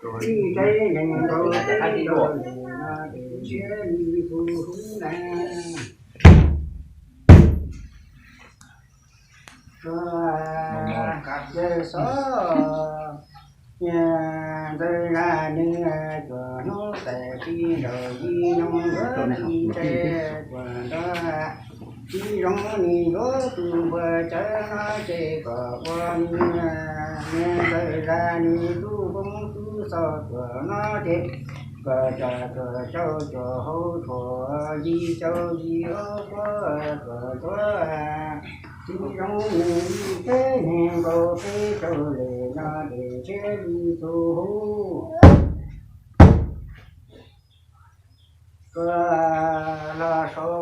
Ib tsev neeg rau peb rau lwm no ces siab li tus hub na. Yawg Xov Ntxawg Zaj nws cuag hnub tais tsis nraug yim nyoog yuav tsis tsev cuag nrog tsis zoo nws yuav tus npua tsawb no ces kom ua nws niag Ntxawg Zaj nws tub koob tub xauj cuag no ces kom tsa cuag rau cuag hauv thuam yim rau yim ob puab kom tuav. Tsis zoo nws ib tsev neeg nkaus peb rau lwm no ces siab li tus hub. Tuav los sau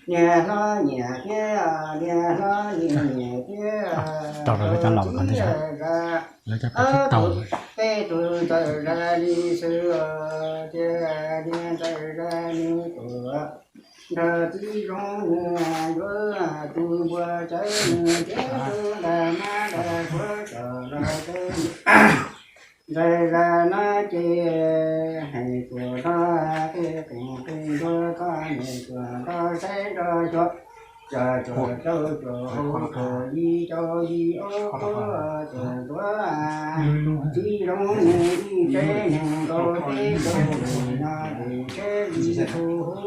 niag hlob nyiam thiab, niag hlob nyiam nyiam thiab, tau rau lawv cov laus kom thiaj zam. Lawv cov pem twb tau. Peb tus Ntxawg Zaj li xwb tiag, niag Ntxawg Zaj nws tuag nrog tib zoo nws yuav tus npua tsawb nws thiab tus ntas mab ntas suav tsom los tsawb. Ntxawg Zaj no ces hais tuam no tej qees qees ntua txog niam tuam nrog saib nrog xyuas, tsa tsa rau tsa hauv tsa yim rau yim ob puab tsa tuav. Tsis zoo nws ib tsev neeg nkaus peb rau lwm no ces siab li tus hub.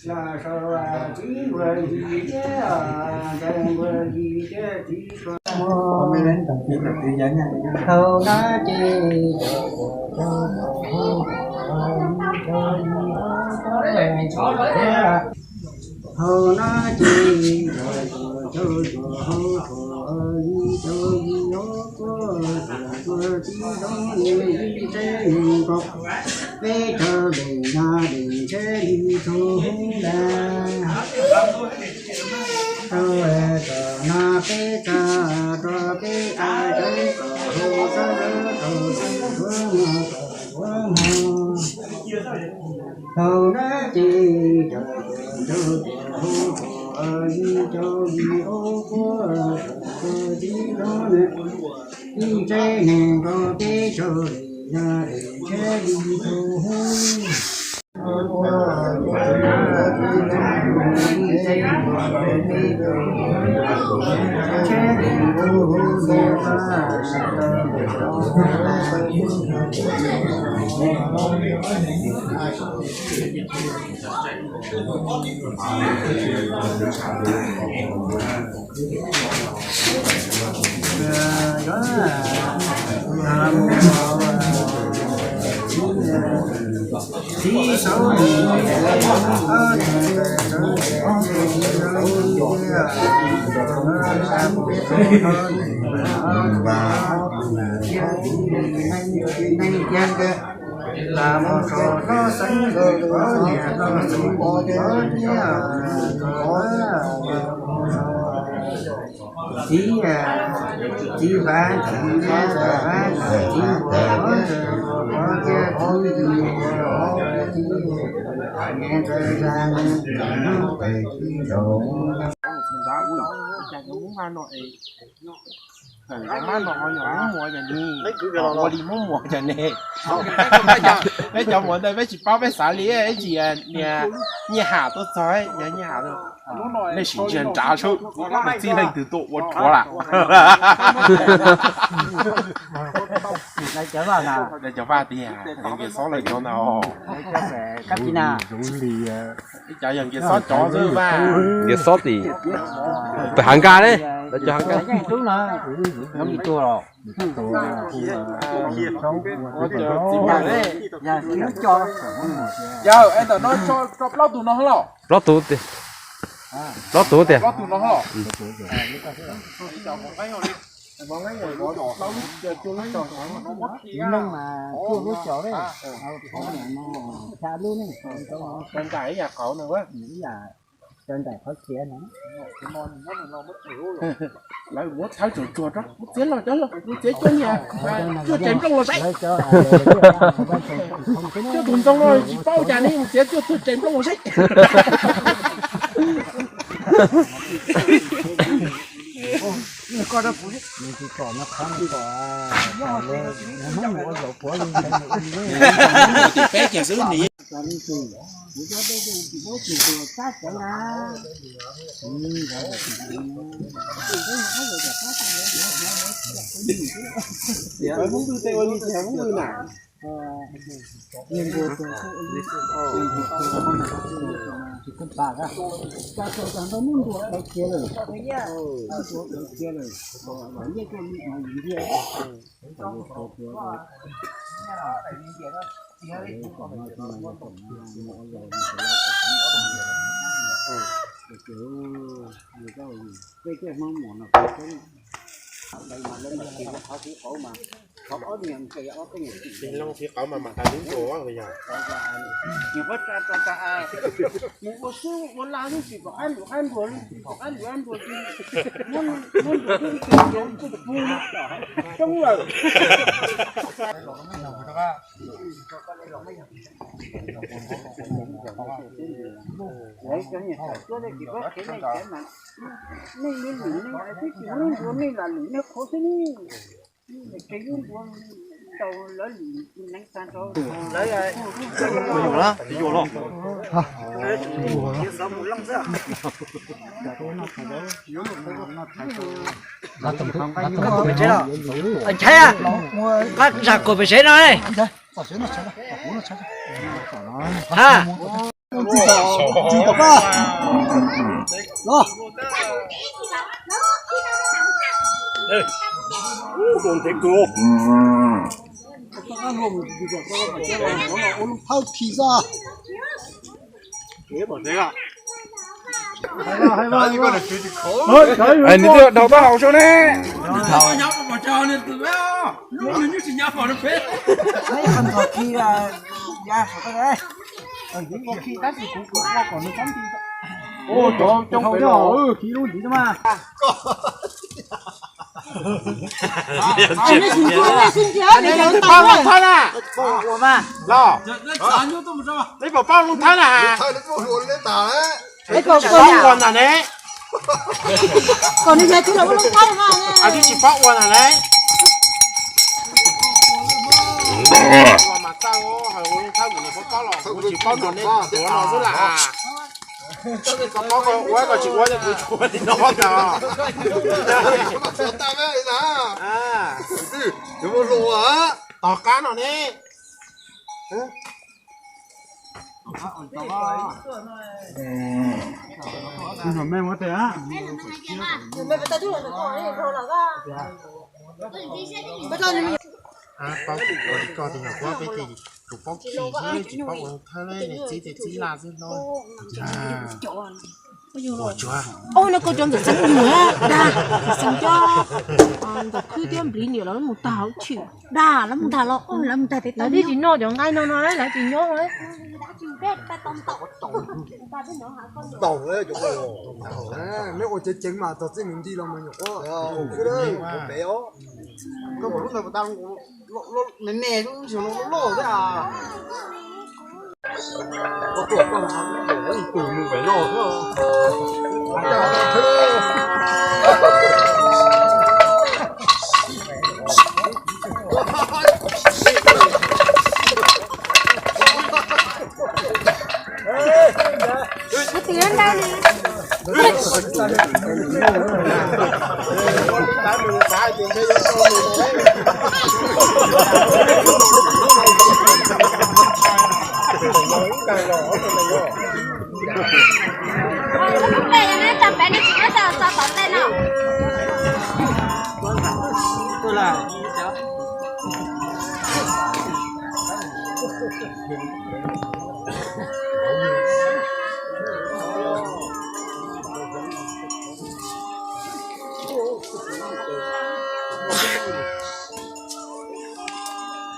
Los sau txiv npua yim thiab, ntxawg npua yim thiab txiv tshua. Thaum no ces thaum no ces peb rau lwm no lwm thiab li tus hub na. Rau kom no peb tsa, rau peb tsa, rau kom hu, rau rau rau rau rau mus. Thaum no ces rau rau rau rau mus, rau yim rau yim ob puab, rau tib rau nws, ib tsev neeg rau peb rau lwm no lwm thiab li tus hub. Neeg tiag ntawd lam mus saum hlob xeev Nkauj Pov, niam hlob xeev Nkauj Pov thiab, txiv, txiv Vav Ntxawm thiab, Vav Ntxawm txiv Nkauj Pov, Nkauj Pov thiab txiv, txiv, niam Ntxawg Zaj, Hmoob Vaj no ho yog Hmoob Muas yog ne, ua li Hmoob Muas yog ne. Peb cov Muas ntawd peb tsis paub, peb xav li ib tsis niag Nyiaj Ham tuaj txog, yog Nyiaj Ham, nej sim ntsia nrad sub, txij leej twg tuaj ua rhuav lam. Cov Vaj tiag, Nkias Xob lawv cov ntag. Ib cov yog Nkias Xob cov xwb Vaj. Nkias Xob tim, pem Hav Nkaj ne, lawv cov Hav Nkaj. Yog es ntawm no tso plaub tus no los? Plaub tus tiag. Plaub tus tiag. Plaub tus no los? Ntaim ib yam qauv no, lawv muab thawb tsuag tsuag rau, muab txiav los cov los, muab txiav cuaj niag, cuaj tsev nplooj los saib. Cuaj tus ntxoog no tsis paub cas ne, mus txiav cuaj tug tsev nplooj los saib. Koj rau kuv. Nws tsis pom no qhov nws pom, nws Hmoob nws ua zaum puav li ntawd nws ua li. Tim peb kiag xwb nws yeej. Hmoob twg tej ua li tias Hmoob twg na. Tis loo tis qauv mas mam tas lub ntuas yog. Mus ua xwb ua laj lub tsis pom qab ntuas qab ntuas li, tsis pom qab ntuas qab ntuas li. Muab ntuas twb tsis ntuas twb pw coob lawm. Lawv cov niam tais tuaj nej tsis paub kev nej cov mas nej li lwm nej twb tsis muab ntuas nej lam lwm nej qhuav xwb ne. Ntshai, koj zam kom pem sev no. Ha. Nws twb daug taub hau sua ne. Ua cov coob pem los khi lub ntiv mas. Pab loo thab na. Los, nej puas pab loo thab na? Pab ua ntag ne. Twb tsis paub ua ntag ne. Ua mas txawj, hais ua loo thab kuv niam paub paub los kuv tsis paub nrog nej tuav no xwb lam. Koj paub koj ua koj tsis ua ces kuv tsis ua li no ntag. Tos qab no ne. Paub ua li koj tias yog kuv peb ces kuv paub khi xwb tsis paub ua thawj ne, txib tej txib laj xwb hlob. Ua tsuav. Oj, no koj cov ntxawm xeeb yus dag, ntxawm xeeb cov ntxawm khwb thiab npliv niam los mus tag hauv tshwm dag, lawv mus tag los lawv mus tag tes tau. Lawv tsis noj cov nqaij no no lawv tsis nyob. Neb ua ceev ceev mas txog txij mus nti los mas nyuam qhuav pem os. Koj pom lub ntawd puas tas, me me lub xyoo loj loj thiab.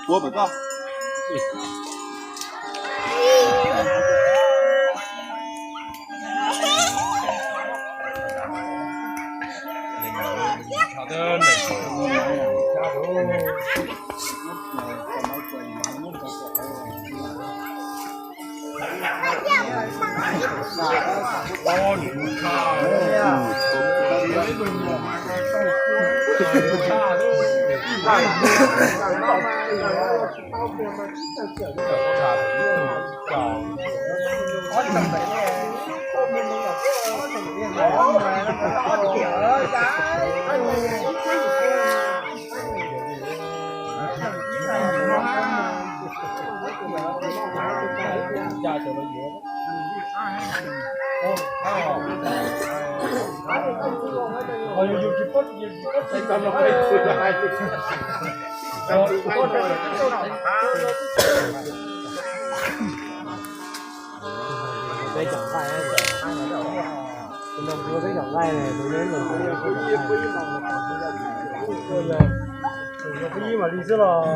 Ua pem koj. Peb cov nqaij, peb cov nqaij, tus no peb cov nqaij. Peb yig mam li xwb los.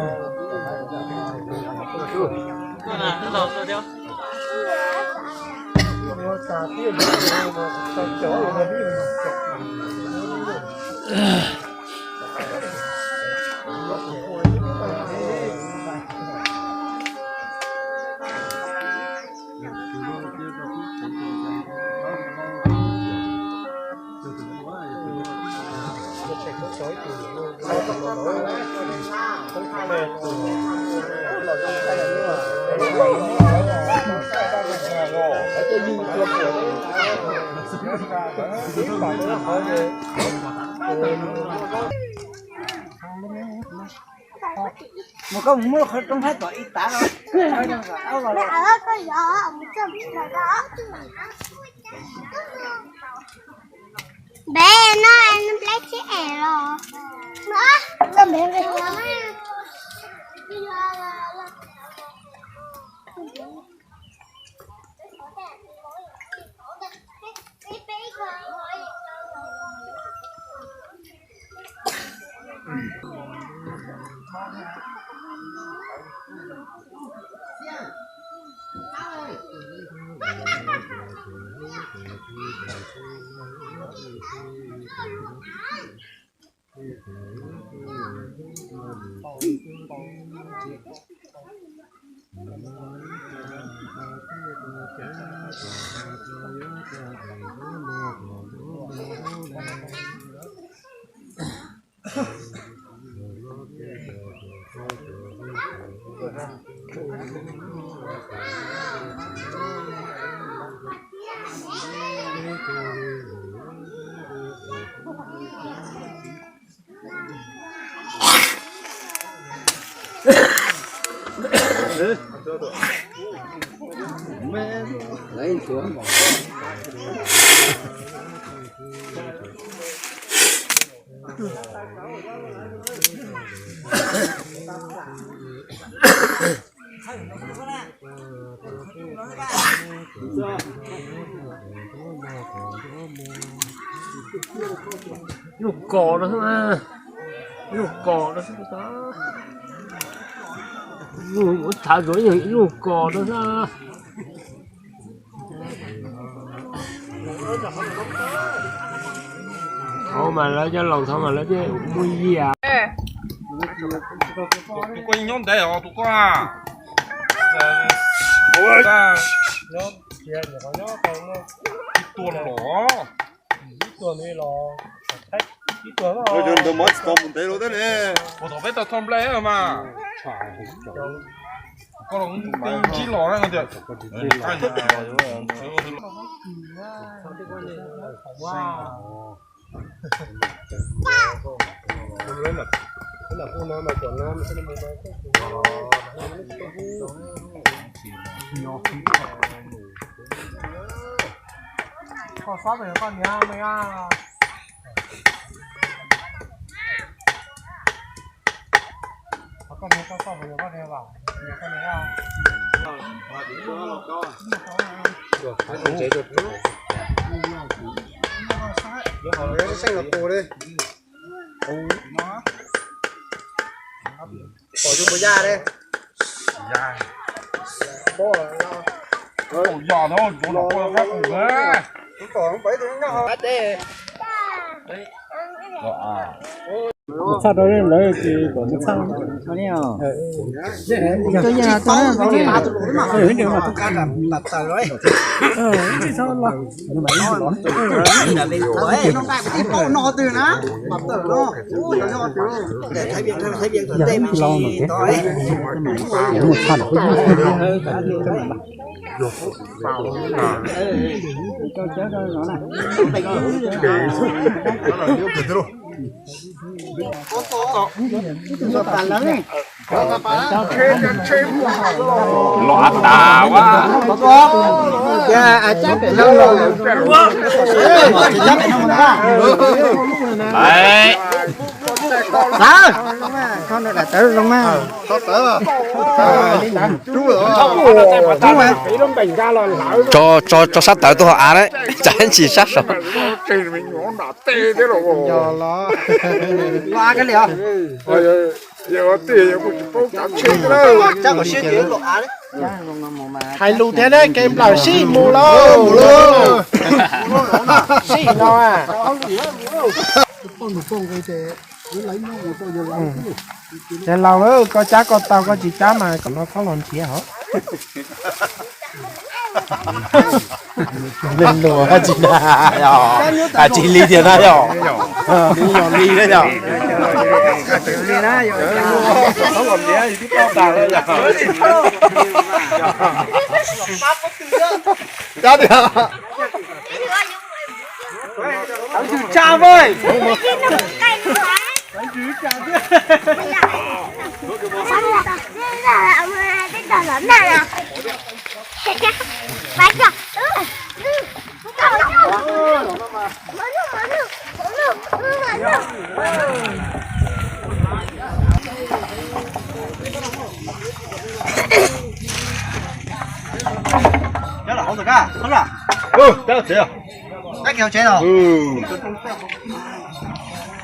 Mus koj mus muab qhov rooj thaij tom ib tav no. Npe no nplej tsis es los. Nyuj kom no xwb, nyuj kom no xwb. Mus thav zuav nyuj kom no xwb. Thov mas lawv cov laus thov mas lawv thiaj muaj yias. Tus koj nyob ntev os tus koj a. Ib tuag los. Ib tuag li los. Ib tuag los. Ntawd mov tsis tau mus ntev los thiab ne. Ua thaum peb tau thoj nplej mas. Koj los ntsib los na tias. Koj xob pes koj niam me a. Koj niam koj xob pes koj niam a. Koj niam a. Seej los tus li. Pom yus puas yaj li. Yaj no, yog no, pom no. Txhaj rau lawv ces kom txhaj. Los tas ua. Tso sab tawv tuaj hauv av na, tsam ntsis sab saud. Hais lus thiab ne, kev nplawm sib mus lauj. Sib no. Ces laus, koj cab koj tau, koj tsis cab mas kom no txhob los nrhiav hov. Tsis li tiag na yog, yog li na yog.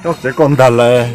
Coj tsev koj ntag lawm.